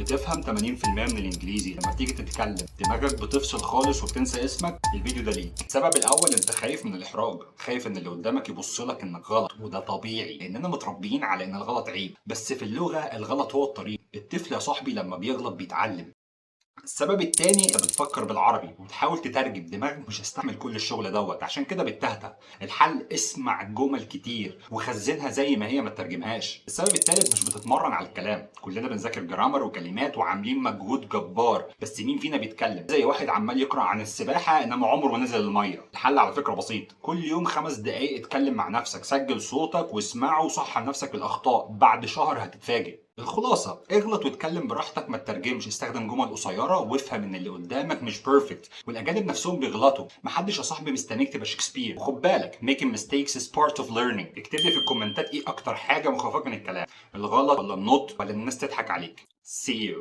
بتفهم 80% من الانجليزي، لما تيجي تتكلم دماغك بتفصل خالص وبتنسى اسمك. الفيديو ده ليك. السبب الاول، انت خايف من الاحراج، خايف ان اللي قدامك يبص لك انك غلط، وده طبيعي لاننا متربيين على ان الغلط عيب، بس في اللغة الغلط هو الطريق. الطفل يا صاحبي لما بيغلط بيتعلم. السبب التاني، انت بتفكر بالعربي وبتحاول تترجم، دماغك مش هيستحمل كل الشغل دوت، عشان كده بتتهته. الحل: اسمع جمل كتير وخزنها زي ما هي، ما تترجمهاش. السبب التالت، مش بتتمرن على الكلام. كلنا بنذاكر grammar وكلمات وعاملين مجهود جبار، بس مين فينا بيتكلم؟ زي واحد عمال يقرا عن السباحة انما عمره ما نزل الميه. الحل على فكرة بسيط: كل يوم 5 دقايق اتكلم مع نفسك، سجل صوتك واسمعه وصحح لنفسك الاخطاء. بعد شهر هتتفاجئ. الخلاصة: اغلط واتكلم براحتك، ما تترجمش، استخدم جمل قصيرة، وافهم ان اللي قدامك مش perfect، والاجانب نفسهم بيغلطوا. محدش يا صاحبي مستنيك تبقى شكسبير. وخد بالك، making mistakes is part of learning. اكتب لي في الكومنتات ايه اكتر حاجة مخوفاك من الكلام: الغلط ولا النطق ولا الناس تضحك عليك؟ see you.